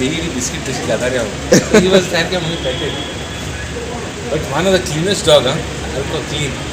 Daily biscuit तशी खाता रे हांव. ही वॉज सारकें म्हणून packet. But one of the cleanest dog हा, सारको क्लीन.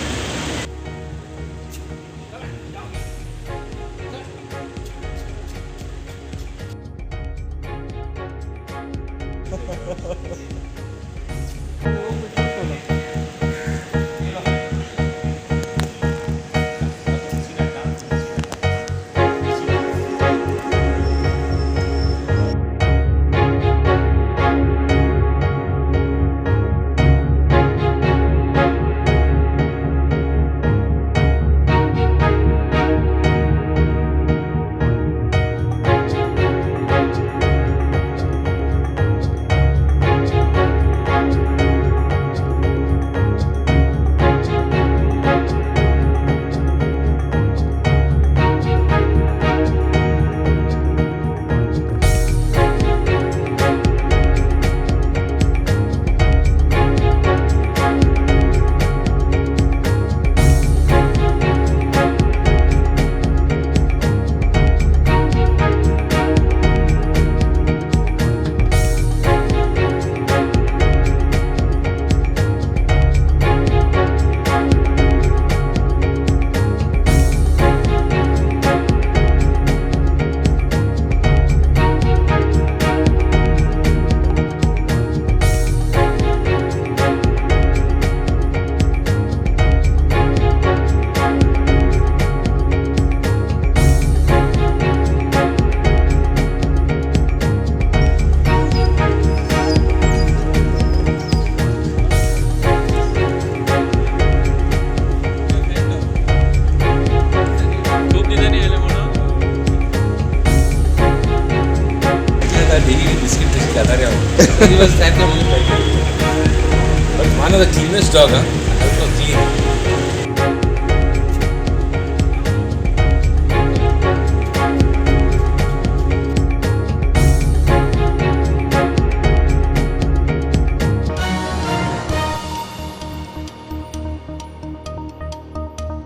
खूप दिसांनी आयले म्हणून. डेली बिस्कीट तशी खाता रे हांव. ही वॉज सारकें म्हणून packet. But one of the cleanest dog हा, सारको क्लीन.